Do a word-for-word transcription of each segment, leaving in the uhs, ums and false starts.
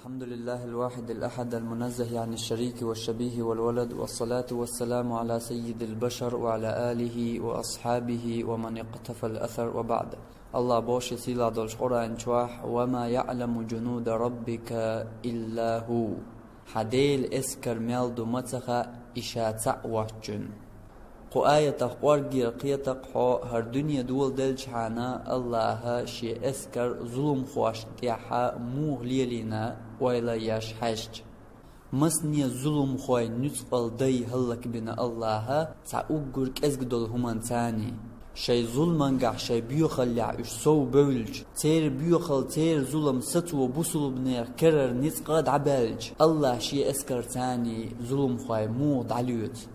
الحمد لله الواحد الأحد المنزه عن الشريك والشبيه والولد، والصلاة والسلام على سيد البشر وعلى آله وأصحابه ومن اقتفى الأثر وبعد. Аллах боху шен сийлахь долчу Къуръан чохь: «وما يعلم جنود ربك إلا هو». Хьан Делан эскар мел ду ма ца хаьа, и ша цхьаъ воцчунна. Кху аятах кӀоргера кхета-кх хьо, хӀара дуьне доладелчхьана Аллаха шен эскар зуламхошна тӀехь муха лелийна, ойла еш хьаьжча. Масане зуламхойн нуьцкъала дай хӀаллакбина Аллаха цхьа уггар кӀезга долу хӀуманца. Шайн зуламангахь шайн боьхаллехь уьш сов бевлча, церан боьхалла, церан зулам сацо бусулбанех керара ницкъ а дӀабаьлча, Аллаха шен эскарца зуламхой муха дӀалоьцу.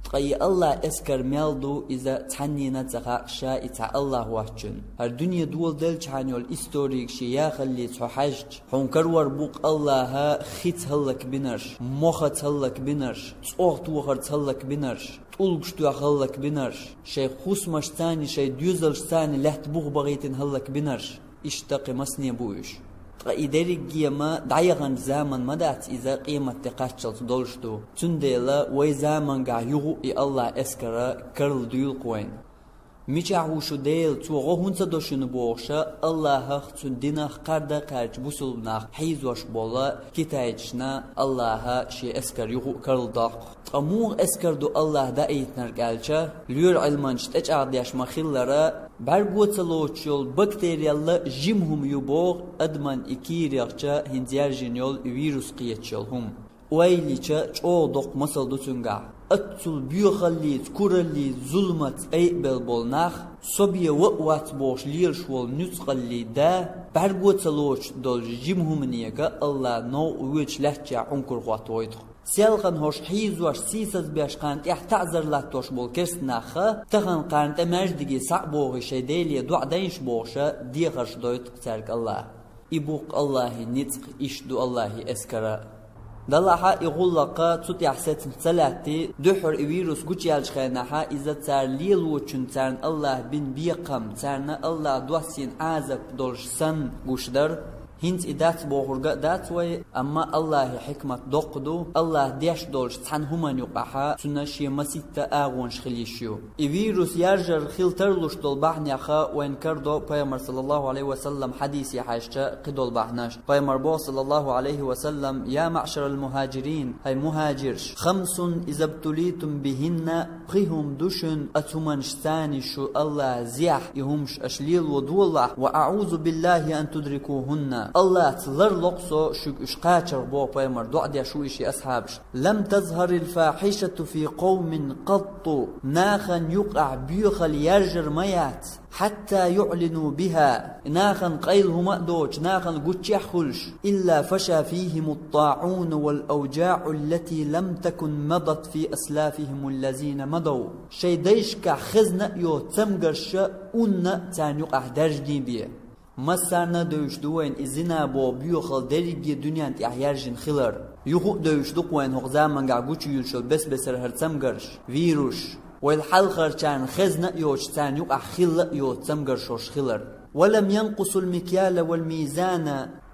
Ткъа и Аллахан эскар мел ду, иза цхьаннена а ца хаьа ша и цхьа Аллах воцчунна. ХӀара дуьне доладелчхьана йолу историг шен яхаллица хьо хьаьжча, хьуна карор бу-кх Аллаха хица хӀаллакбинарш, мохаца хӀаллакбинарш, цӀогӀа тохарца хӀаллакбинарш, тӀулгаш тоьхна хӀаллакбинарш, шайн хӀусамашца, шайн доьзалшца лаьтта бух бахийтина хӀаллакбинарш. Иштта кхин масане бу уьш. Ткъа и дерриге а ма дӀаяханчу заман ма дац иза, къематде кхаччалц долуш ду. Цундела вай замангахь юха а и Аллахан эскар карладуьйлу-кх вайна. Мичахь ву шу Дела, цо гӀо хӀунда ца до шуна бохуш, Аллахах, цуьнан динах кхарда а кхаьрдачу бусулба нах хьийзош болу китайцашна Аллаха шен эскар юха а карладоккху. Ткъа муха эскар ду Аллаха даийтинарг аьлча, лоьрийн Ӏилманчаша тӀечӀагӀдеш ма-хиллара, бӀаьрго ца лоцуш йолу бактериялла жима хӀума ю боху адаман и кийрахча хӀинца яьржина йолу и вирус кхеташ йолу хӀума. Ойла йича, чӀогӀа доккха масал ду цуьнгахь. Аццул боьхаллица, кураллица, зуламаца айабелла болу нах, со бен ван а вац бохуш лелаш волу нуьцкъаллин да, бӀаьрго ца лоцуш долчу жима хӀуманега Аллаха новкъа воьдуш лаьттачохь Ӏункар хӀоттавойту-кх. Селхана хӀорш хьийзош, сийсазбеш, кхарна тӀехь таӀзар латтош болу керста нахха, тахана кхарна тӀе маьждиге схьа а бохий, шайн Деле доӀа дайша бохуша, дехарш дойту-кх цаьрга Аллаха. И бу-кх Аллахин ницкъ, иштта ду Аллахин эскар а. Делахь а и гӀуллакх цу тӀехь сецна ца лаьттий, дуьххьара и вирус гучуяьллачу хенахь а иза цара лелочун, царна Аллаха бина бекхам, царна Аллаха доссийна Ӏазап долуш санна гуш дара. ХӀинца и дац бохург а дац вай, амма Аллахин хьикмат доккха ду, Аллаха деш долчу цхьана хӀуманна юкъахь цуьнан шен масийтта агӀонаш хила йиш ю. И вирус яржар хила тарлуш долу бахьанех вайна карадо Пайхамаран, саллаллаху Ӏалайхи ва саллам, хьадисе хьаьжча кхидолу бахьанаш. Пайхамара боху, саллаллаху Ӏалайхи ва саллам: «يا معشر المهاجرين», хӀай мухӀажирш, «خمس إذا ابتليتم بهن», пхи хӀума ду шуна, оцу хӀуманашца шу Аллахах зехьа и хӀумаш аша лело долахь, «وأعوذ بالله أن تدركوهن», Аллахца ларло-кх со шуьга уьш кхачарх, боху Пайхамара, доӀа деш ву и шен асхьабашна. «لم تظهر الفاحشة في قوم قط», нахана юкъахь боьхалла яржар ма яц, «حتى يعلنوا بها», нахана къайла хӀума а доцуш, нахана гуччехь а хуьлуш, «إلا فشى فيهم الطاعون والأوجاع التي لم تكن مضت في أسلافهم الذين مضوا», шайн дайшкахь хезна а йоцу цамгарш унна а царна юкъахь даьржиний бен. Массарна а девзаш ду вайна и зина боху боьхалла дерриге дуьнен тӀехь яьржина хилар. Юха а девзаш ду-кх вайна хӀокху замангахь гучуйуьйлуш йолу бес-бесара хӀара цамгарш, вирусаш, вайл хьалхарчарна хезна а йоцуш, царна юкъахь хилла а йоцу цамгарш хӀорш хилар. «ولم ينقصوا المكيال والميزان»,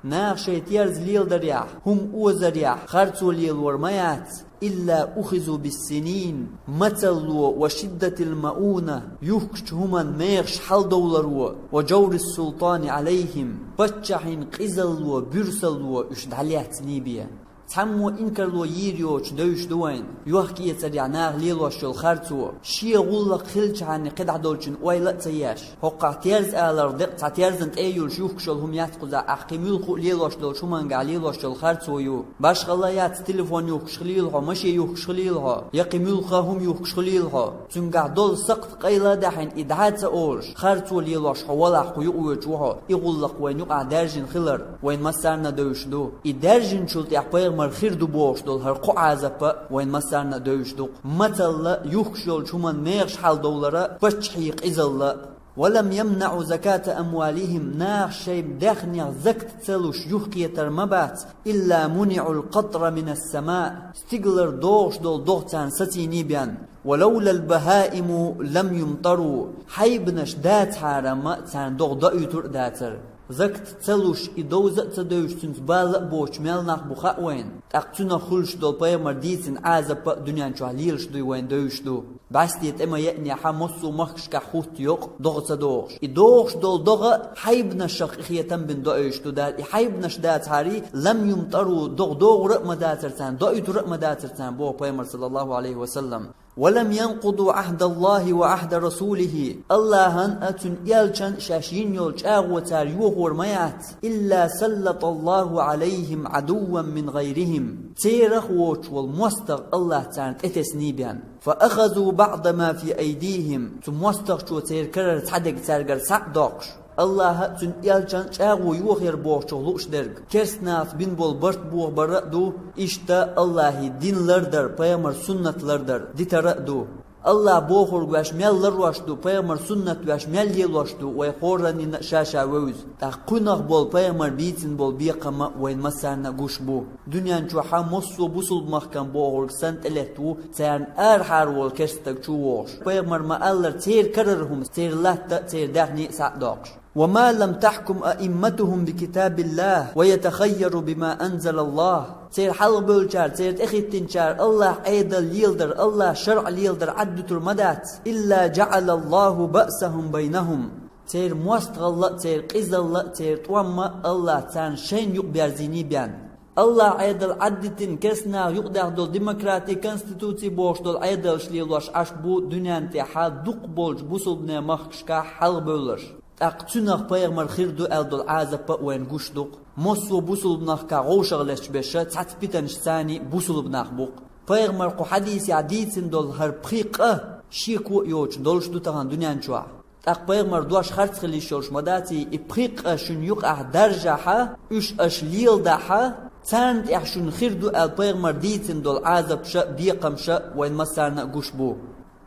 наха шайн терза леладарехь, хӀума озарехь харцо лелор ма яц. «إلا أخذوا بالسنين», мацалло, «وشدة المؤونة», юхкучу хӀуманан мехаш хьаладовларо, «وجور السلطان عليهم», паччахьан къизалло, буьрсалло уьш дӀалецний бен. Цхьаммо инкарло йийр йоцуш девзаш ду вайна, йохк-эцарехь наха лелош йолу харцо, шен гӀуллакх хилчхьана кхидӀа долчун ойла а ца еш. ХӀокхахь терза аларх декъа цхьа терзан тӀе а юьллуш юхкуш йолу хӀума яц кхузахь, ахь кхин муьлхха а лелош долчу хӀумангахь лелош йолу харцо ю. Башхалла яц, телефон юхкуш хилийла хьо, машен юхкуш хилийла хьо, я кхин муьлхха а хӀума юхкуш хилийла хьо. Цуьнгахь долу сакхт къайла а даьхьина, и дӀа а ца олуш, харцо лелош хьо валахь, кху юкъа воьдуш ву хьо. И гӀуллакх вайна юкъахь даьржина хилар вайна массарна а девзаш ду. И даьржинчул тӀехь пайхамар хир ду бохуш долу хӀара кхо Ӏазап а вайна массарна а девзаш ду-кх. Мацалла, юхкуш йолчу хӀуманан мехаш хьаладовлар а, паччахьан къизалла а. «ولم يمنعوا زكاة أموالهم», наха шайн даьхнех закат ца луш юхакхетар ма бац, «إلا منعوا القطر من السماء», стигалара догӀуш долу догӀа царна сацийний бен. «ولولا البهائم لم يمطروا», хьайбанаш дацахьара-м царна догӀа доуьйтур а дацара. Закат ца луш, и довза а ца девзаш, цуьнца бала а боцуш мел нах бу хаьа вайна. ТӀаккха цуьнах хуьлуш долу пайхамар дийцина Ӏазап а дуьнен чохь лелаш дуй вайна девзаш ду. БӀаьсте тӀе ма еънехь, массо а махкашкахь хӀуттайо-кх догӀа ца догӀуш. И догӀуш долу догӀа хьайбанашах къинхетам бина доуьйтуш ду Дала. И хьайбанаш дацахьара, лам юмтӀару, догӀа догӀура а ма дацара царна, доуьйтура а ма дацара царна, боху пайхамар, саллаллаху Ӏалайхи ва саллам. «Ва лам янкъуду Ӏахда Аллахи ва Ӏахда Расулихи». Аллахьан а, цуьнан элчан а шаьш йина йолу чӀагӀо цара йохор ма яц. «Илла саллаталлаху Ӏалайхим Ӏадувван мин гӀайрихим». Церах воцуш волу мостагӀа Аллахьа царна тӀетесний бен. «Фа ахазу баъда ма фи айдихим». Цу мостагӀчо церан карара цхьа дерг цаьргара схьа а доккхуш, Аллахьа а, цуьнан элчан а чӀагӀо йохор бохучух лууш дерг, керстанаха бина болу барт бохабар а ду, иштта Аллахьан дин лардар, пайхамар суннат лардар дитар а ду. Аллахь бохург ваьш мел ларош ду, пайхамар суннат ваьш мел лелош ду, вай хӀораннина а ша-ша вевза. ТӀаккха кхунах болу пайхамар бийцина болу бекхам а вайна массарна а гуш бу. Дуьнен чохь массо а бусулба махкам бохург санна тӀелетта ву, царна арахьара волу керста стаг чу вогӀуш. Пайхамар ма-аллара, церан карара хӀума, церан латта а, церан даьхни а схьа а доккхуш. «Ва ма лам тахкум аимматухум би китабиллахи ва ятахайяру бима анзалаллах». Церан хьалхабевллачара, церан тӀехӀиттинчара Аллахьа Ӏедал леладар, Аллахьа шарӀ леладар Ӏаддуьтур ма дац. «Илла жаӀалаллаху баъсахум байнахум». Церан мостагӀалла а, церан къизалла а, церан тӀом а Аллахьа царна шайна юкъаберзийний бен. Аллахьа Ӏедал Ӏаддитина, керстанаха юкъадаьхна долу демократи, конституци бохуш долу Ӏедалш лелош Ӏаш бу дуьнен тӀехь дукхахболчу бусулбанийн махкашкахь хьалхабевлларш. ТӀаккха цуьнах пайхамар хир ду аьлла долу Ӏазап а вайна гуш ду-кх. Массо а бусулба махкахь вовшах летташ берш цхьацца питанашца бусулба нах бу-кх. Пайхамар кху хьадисехь дийцина долу хӀара пхи къа шеко а йоцуш долуш ду тахана дуьнен чохь. ТӀаккха пайхамар дош харц хила йиш йолуш ма дац, и пхи къа шуна юкъахь даржахь, уьш аша леладахь, царна тӀехь шуна хир ду аьлла пайхамар дийцина долу Ӏазапаш а, бекхамаш а вайна массарна а гуш бу.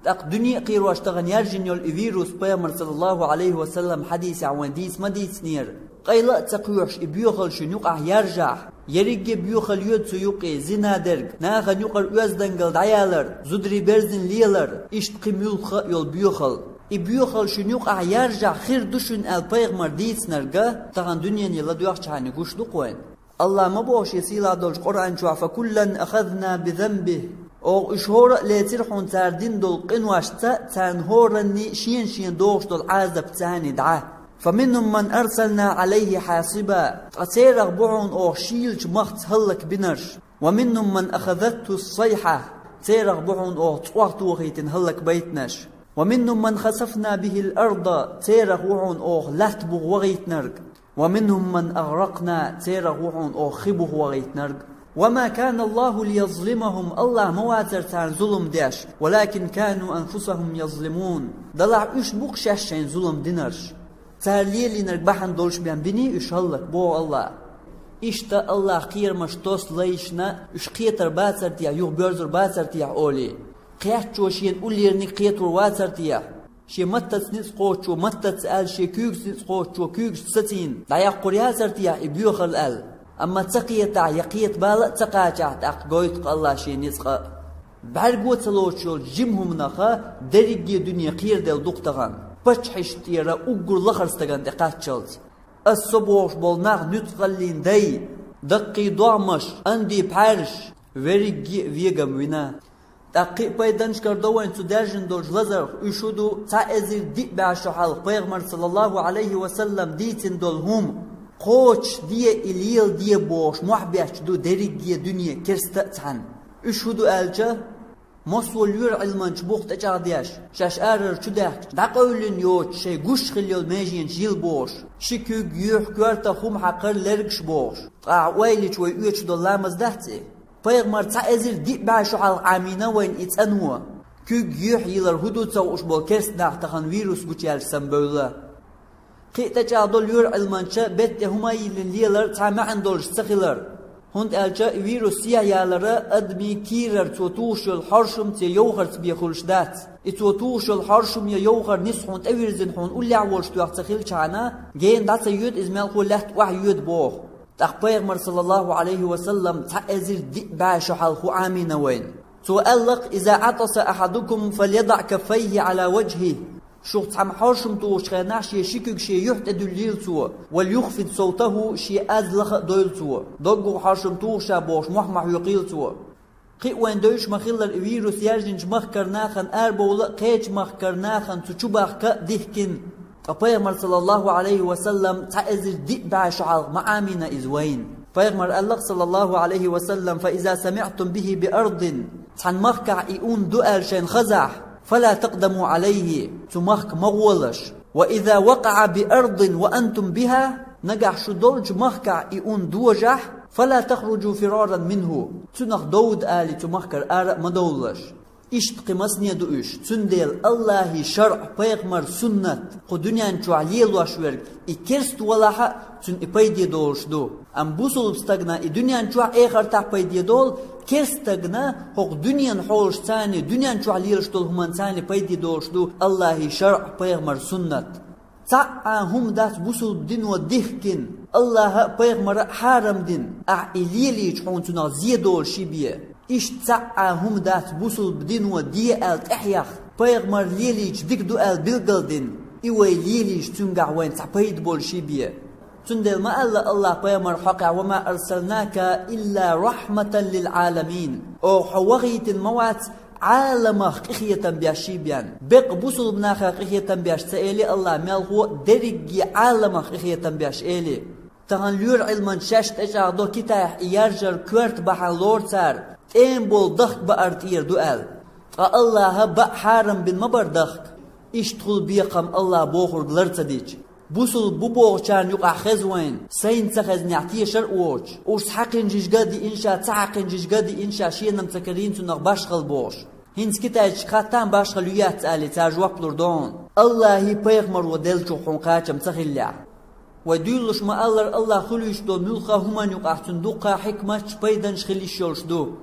ТӀаккха дуьне а кхерош тахана яржина йолу и вирус, пайхамар, саллаллаху Ӏалайхи ва саллам, хьадисехь вайна дийца ма дийцинера. Къайла а ца кхоьхьуш, и боьхалла шуна юкъахь яржахь, ерриге а боьхалла йоьду цу юкъе: зина дерг, нахана юкъара оьздангалла дӀаялар, зударий-берзана лелар, иштта кхин муьлхха а йолу боьхалла. И боьхалла шуна юкъахь яржахь, хир ду шуна аьлла пайхамар дийцинарг а тахана дуьнене ладоьгӀчхьана гуш ду-кх вайна. Аллахьа ма боху Шен сийлахь долчу Къуръан чохь: «Факуллан ахазна бизанбихи». Оха уьш хӀора а лецира хьуна цара дина долу къиношца, царна хӀоранна шена-шена догӀуш долу Ӏазапца дӀа. «Фаминхум ман арсална Ӏалайхи хьасиба». Ткъа церах бу хьуна оха шийлачу махца хӀаллакбинарш. «Ва минхум ман ахазатху ссайхьа». Церах бу хьуна оха цӀогӀа тохийтина хӀаллакбайтинарш. «Ва минхум ман хасафна бихил арда». Церах ву хьуна оха латта буха вахийтинарг. «Ва минхум ман агъракъна», церах ву хьуна оха хи буха вахийтинарг. «Ва ма кана Аллаху лиязлимахум», Аллахь ма вацара царна зулам деш, «валакин кану анфусахум язлимун». Делахь уьш бу-кх шаьш шайна зулам динарш. Цара лелийнарг бахьана долуш бен биний уьш хӀаллак, боху Аллахь. Иштта Аллахь кхерамаш тосу лайшна, уьш кхетар бацар техьа, юха боьрзур бацар техьа олий. Кхеттачо шена уллерниг кхетор вацар техьа. Шен маттаца ницкъ кхочучо маттаца аьлла, шен куьйгаца ницкъ кхочучо куьйгашца сацийна, дӀаяккхур яцар техьа и боьхалла аьлла. Амма ца кхетахь я кхета бала а ца кхачахь, тӀаккха гойту-кх Аллахь Шен ницкъ а. БӀаьрго ца лоцуш йолчу жима хӀуманах дерриге дуьне кхераделла ду-кх тахана, паччахьашна тӀера уггар лахара стагана тӀе кхаччалц. Ас со бохуш болу нах нуьцкъаллин дай, даккхий догӀмаш, анди пхьаьрш, верригге а вегам вина. ТӀаккха кхин а пайданаш карадо вайна цу даьржина долчу лазарх, уьш хӀун ду, цхьа эзар диъ бӀе шо хьалха пайхамар, саллаллаху Ӏалайхи ва саллам, дийцина долу хӀума. Кхочушде и леладе бохуш мохь бетташ ду дерриге дуьне керста а цхьаьна. Уьш хӀун ду аьлча, массо а лоьран Ӏилманча бух тӀечӀагӀдеш, шаьш арара чу даьхкича, дӀакъевлина йоцуш шайн гуш хила йолу меженаш йила бохуш, ши куьг, юьхь, коьртах хӀума хьакхар лергаш бохуш. Ткъа ахь ойла йича вай оьцуш долу ламаз дац и? Пайхамар цхьа эзар диъ бӀе шо хьалха Ӏамийна вайна и цӀано. Куьг, юьхь йилар хӀун ду ца хууш болу керста нах тахана вирус гучуяьлча санна бевлла. Кхин а тӀечӀагӀдо лоьран Ӏилманча беттан тӀе хӀума а йиллина лелар цхьа маьӀна долуш ца хилар. ХӀунда аьлча и вирус сехьаялар адамийн кийрара цо тухуш йолу хьоршамца я йовхарца бен хуьлуш дац. И цо тухуш йолу хьоршам я йовхар нисса хьуна тӀевирзина хьуна уллехь волуш тоьхна ца хилчхьана, гена дӀа ца йоьду иза, мелхо лаьтта охьайоьду боху. ТӀаккха пайхамар, саллаллаху Ӏалайхи ва саллам, цхьа эзар диъ бӀе шо хьалха хӀун Ӏамийна вайна? Цо аьлла-кх: «Иза Ӏатаса ахьадукум, фальядаӀ каффайхи Ӏала важхихи». Шух цхьамма хьоршам тухучу хенахь шен ши куьг шен юьхь тӀе дуьллийла цо, «وليخفض صوته», шен аз лаха а дойла цо. Доггах хьоршам тухуш бохуш мохь ма хьоькхийла цо. Кхин а вайн девзаш ма-хиллара, и вирус яьржинчу махкара нахана арабовла а, кхечу махкара нахана цу чу бахка а дихкина. Ткъа пайхамар, саллаллаху Ӏалайхи ва саллам, цхьа эзар диъ бӀе шо хьалха ма Ӏамийна иза вайна. Пайхамар аьлла-кх, саллаллаху Ӏалайхи ва саллам: «فإذا سمعتم به بأرض», цхьана махкахь и ун ду аьлла шайна хазахь, «فلا تقدموا عليه», цу махка ма гӀолаш. «وإذا وقع بأرض وأنتم بها», нагахь шу долчу махкахь и ун дожахь, «فلا تخرجوا فرارا منه», цунах довда али цу махкара ара а ма довлалаш. Иштта кхин масане ду уьш, цундела Аллахьан шарӀ, пайхамар суннат, кху дуьнен чохь лелош верг, и керста валахь а, цуьнан и пайде долуш ду. Амма бусулба стагана и дуьнен чохь, эхартахь пайде долу, керста стагана хӀокху дуьненан хьолашца, дуьнен чохь лелаш долу хӀуманца пайде долуш ду Аллахьан шарӀ, пайхамар суннат. Цхьа а хӀума дац бусулба дино дихкина, Аллахьа а, пайхамара а хьарам дина, ахь и лелийча хьуна цунах зе долуш бен. Иштта цхьа а хӀума дац бусулба дино де аьлла тӀаьхьеха, пайхамар лелийча дика ду аьлла билгалдина, и вай лелийча цуьнгахь вайна цхьа пайда болуш бен. Цундела ма аьлла Аллахьа пайхамар хьокъехь: «وما أرسلناك إلا رحمة للعالمين». Оха хьо вахийтина ма вац Ӏаламах къинхетам беш бен. Беккъа бусулба нахах къинхетам беш ца эли Аллахьа, мелхо а, дерриге Ӏаламах къинхетам беш эли. Тахана лоьрийн Ӏилманчаша шаьш тӀечӀагӀдо, Китайхь и яржар коьрта бахьана лору цара, тӀема болу дахка баар тӀера ду аьлла. Ткъа Аллахьа баа хьарам бина ма бара дахка. Иштта хуьлу бекхам Аллахьа бохург лар ца дича. Бусулба бу бохучарна юкъахь хеза вайна, сайна ца хезнехь тешар а воцуш, уьш хьакхинчашка а диъна ша, ца хьакхинчашка а диъна ша, шена-м ца карийна цунах башхалла бохуш. ХӀинца китайцашка хатта-м башхалла ю-яц алий, цара жоп лур ду хьуна, Аллахьий, пайхамаро деллачух хьуна кхачам ца хиллехь. Вай дуьйлалуш ма-аллара, Аллахьа хуьлуьйтуш долу муьлхха а хӀуманна юкъахь цуьнан дуккха а хьикматаш, пайданаш хила йиш йолуш ду.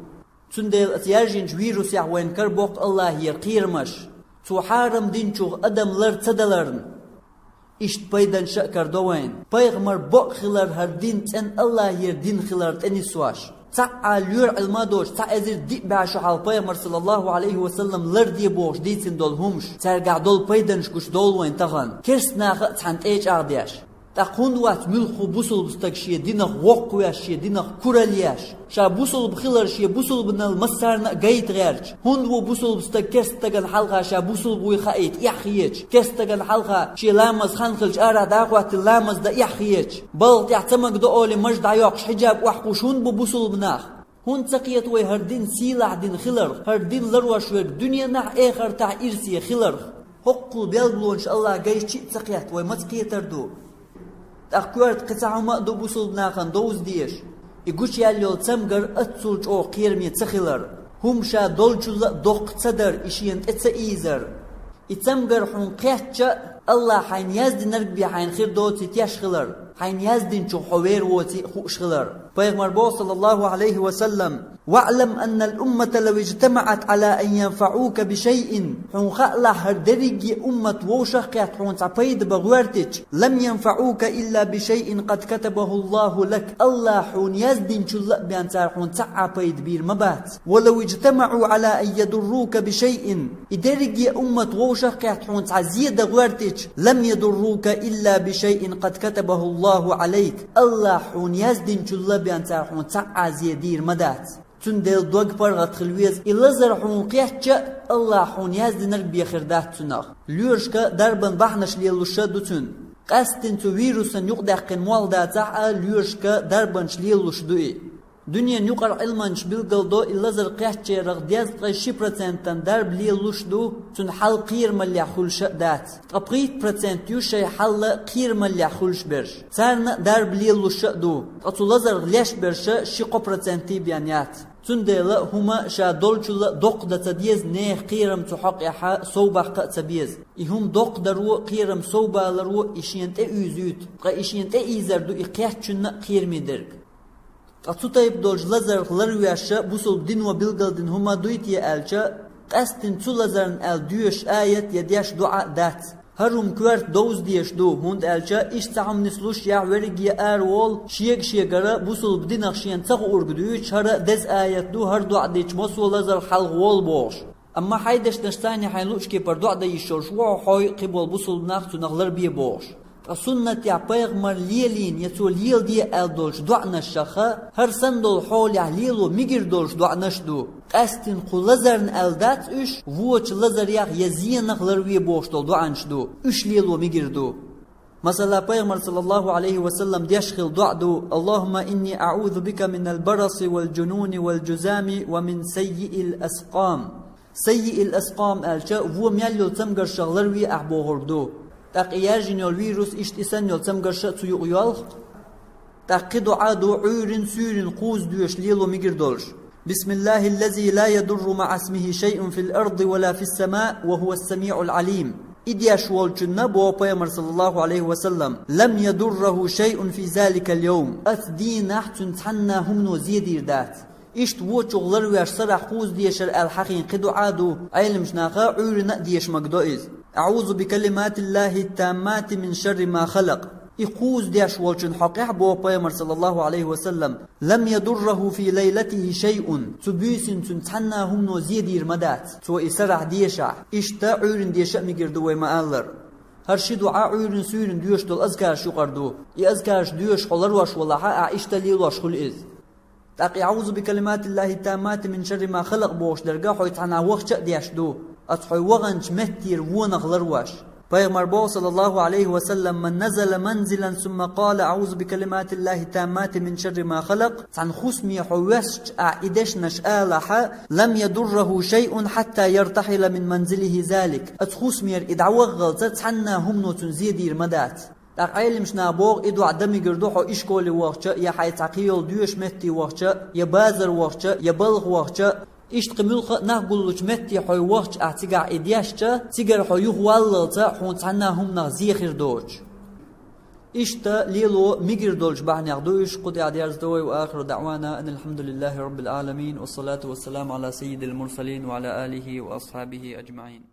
Цундела оцу яьржинчу вирусехь вайна карабоккху Аллахьера кхерамаш, цо хьарам динчух адам лар ца даларна. Иштта пайданаш а карадо вайна. Пайхамар бакъ хилар хӀара дин цӀена Аллахьера дин хилар тӀе нисвеш. Цхьа а лоьрийн Ӏилма а доцуш, цхьа эзар диъ бӀе шо хьалха пайхамар, саллаллаху Ӏалайхи ва саллам, лар де бохуш дийцина долу хӀумаш, цаьргахь долу пайданаш гучудовлу вайна тахана, керста наха а цхьаьна тӀе а чӀагӀдеш. ТӀаккха хӀунда вац муьлхха бусулба стаг шен динах воккхавеш, шен динах куралла еш, ша бусулба хилар шен бусулбанал массарна а гайта гӀерташ? ХӀунда ву бусулба стаг керста стагана хьалха ша бусулба вуй хаийта эхь хеташ, керста стагана хьалха шен ламаз хан хилча арахь дӀахӀоттийна ламаз дан эхь хеташ, балха тӀехь ца магадо олий маж дӀайоккхуш, хьиджаб охьакхуьуш хӀунда бу бусулба нах? ХӀунда ца кхета вай хӀара дин сийлахь дин хиларх, хӀара дин ларвеш верг дуьненахь а, эхартахь а ирсе хиларх? ХӀоккхул белгалонаш Аллахьа гайча а ца кхетта, вай маца кхетар ду? ТӀаккха коьрта кхин цхьа хӀума а ду бусулба нахана довза дезаш. И гучуяьлла йолу цамгар оццул чӀогӀа кхераме ца хилар, хӀума ша долчул а доккха ца дар, и шена тӀе ца ийзар. И цамгар хьуна кхетча а, Аллахьа хьайна яздинарг бен хьайна хир доций теш хилар, хьайна яздинчух хьо вер воций а хууш хилар. Пайхамар боху, саллаллаху Ӏалайхи ва саллам: «واعلم أن الأمة لو اجتمعت على أن ينفعوك بشيء». Хьуна хаалахь, хӀара дерриге а уммат вовшах а кхетта хьуна цхьа пайда бан гӀоьртича, «لم ينفعوك إلا بشيء قد كتبه الله لك». Аллахьа хьуна яздинчул а бен цара хьуна цхьа а пайда бийр ма бац. «ولو اجتمعوا على أن يضروك بشيء». И дерриге а уммат вовшах а кхетта хьуна цхьа зе дан гӀоьртича, «لم يضروك إلا بشيء قد كتبه الله عليك». Аллахьа хьуна яздинчул а бен цара хьуна цхьа а зе дийр ма дац. Цундела дог паргӀат хила веза, и лазар хьуна кхетча а, Аллахьа хьуна яздинарг бен хир дац цунах. Лоьрашка дарбан бахьанаш лелалуш а ду цуьнан. Къаьсттина цу вирусан юкъадаьккхина молла дацахь а, лоьрашка дарбанаш лелалуш ду и. Дуьненан юкъара Ӏилманчаша билгалдо, и лазар кхеттачарах дезткъе ши процентана дарба лелалуш а ду, цуьнан хьал кхерамаллехь хуьлуш а дац. Ткъа пхийтта процент ю шайн хьал кхерамаллехь хуьлуш берш. Царна а дарба лелалуш а ду, ткъа цу лазарх леш берш ши-кхо процентий бен яц. Цундела хӀума ша долчул а доккха дан ца деза, нехан кхерам цу хьокъехь совбаккха а ца беза. И хӀума доккха даро а, кхерам совбаларо а и шена тӀе уьйзуьйту, ткъа и шена тӀе ийзар ду и кхеттачунна а кхераме дерг. Ткъа цу тайпа долчу лазарх ларвеш а бусулба дино билгалдина хӀума дуй те аьлча, къаьсттина цу лазарна аьлла доьшуш аят я деш доӀа а дац. ХӀара хӀума коьрта довза дезаш ду, хӀунда аьлча иштта цхьа хӀума нислуш яхь верриге а араволу, шега-шегара бусулба динах шена ца хуург дуьйцуш, хӀара деза аят ду, хӀара доӀа дича массо а лазарх хьалхаволу бохуш. Амма хьайдешнаш цайни хьайн луучкепар доӀа дан йиш йолуш ву хьо, хьой, кхиболу бусулба нах цунах ларбе бохуш. Ткъа суннатехь пайхамар лелийна я цо леладе аьлла долчу доӀанашаха хӀара санна долу хьолехь лело мегар долуш доӀанаш ду. Къаьстина кху лазарна аьлла дац уьш, вочу лазарех я зенах ларве бохуш долу доӀанаш ду. Уьш лело мегар ду. Масала, пайхамар, саллаллаху алейхи ва саллам, деш хилла доӀа ду: «Аллахумма инни аъузу бика минал бараси вал джунуни вал джузами ва мин саййиил аскъам». Саййиил аскъам аьлча, во мел йолу цамгаршах ларве ахь бохург ду. ТӀаккха и яьржина йолу вирус, иштта и санна йолу цамгарша а цу юкъа йоьлху. ТӀаккха кхин доӀа ду Ӏуьйрин, суьйрин кхуза доьшуш лело мегар долуш. «Бисмиллахиллази ла ядурру маъа исмихи шайъун фил арди ва ла фиссамаи ва хӀуа ссамиъул Ӏалим». И деш волчунна, боху пайхамар, саллаллаху алейхи ва саллам: «Лам ядурраху шайъун фи заликал йовм». Оцу дийнахь цуьнан цхьанна хӀумано зе дийр дац. Иштта вочух ларвеш сарахь кхуза дешар аьлла хьахийна кхин доӀа ду, Ӏеламчу наха Ӏуьйранна а деша магадо иза: «АӀузу бикалиматиллахи таммати мин шарри ма халакъ». И кхуза деш волчун хьокъехь, боху пайхамар, саллаллаху алейхи ва саллам: «Лам ядурраху фи лайлатихи шайъун». Цу буьйсина цуьнан цхьанна хӀумано зе дийр ма дац, цо и сарахь дешахь. Иштта Ӏуьйранна деша а мегар ду вай ма-аллара. ХӀара ши доӀа Ӏуьйрин, суьйрин доьшуш долу азкараш юкъара ду. И азкараш доьшуш хьо ларвеш валахьа, ахь иштта лелош хуьлу иза. ТӀаккха и «АӀузу бикалиматиллахи таммати мин шарри ма халакъ» бохуш дерг хьо цхьанна вахча а деш ду, оцу хьо ваханчу меттера вонах ларвеш. Пайхамар боху, саллаллаху алейхи ва саллам: «Ман назала манзилан сумма къала: „АӀузу бикалиматиллахи таммати мин шарри ма халакъ“». Цхьана хӀусаме хьо воьссича ахь и дешнаш алахьа, «лам ядурраху шайъун хьатта яртахьила мин манзилихи залик». Оцу хӀусамера и дӀаваххалца цхьанна хӀумано цунна зе дийр ма дац. ТӀаккха Ӏеламчу наха боху, и доӀа дан мегар ду хьо ишколе вахча, я хьайн цхьа кхин йолу доьшучу метте вахча, я базар вахча, я балха вахча. Иштта кхин муьлхха а нах гуллучу метте хьо вахча, ахь цигахь и дешча, цигара хьо юхаваллалца хьуна цхьанна хӀуманах зе хир доцуш. Иштта лело мегар долчу бахьанех ду уьш, кху тӀехь дерзадо вай. Ва ахиру даъвана анил хьамдулиллахи раббил Ӏаламин, вассалату вассаламу ала саййидил мурсалин ва ала алихи ва асхьабихи аджмаин.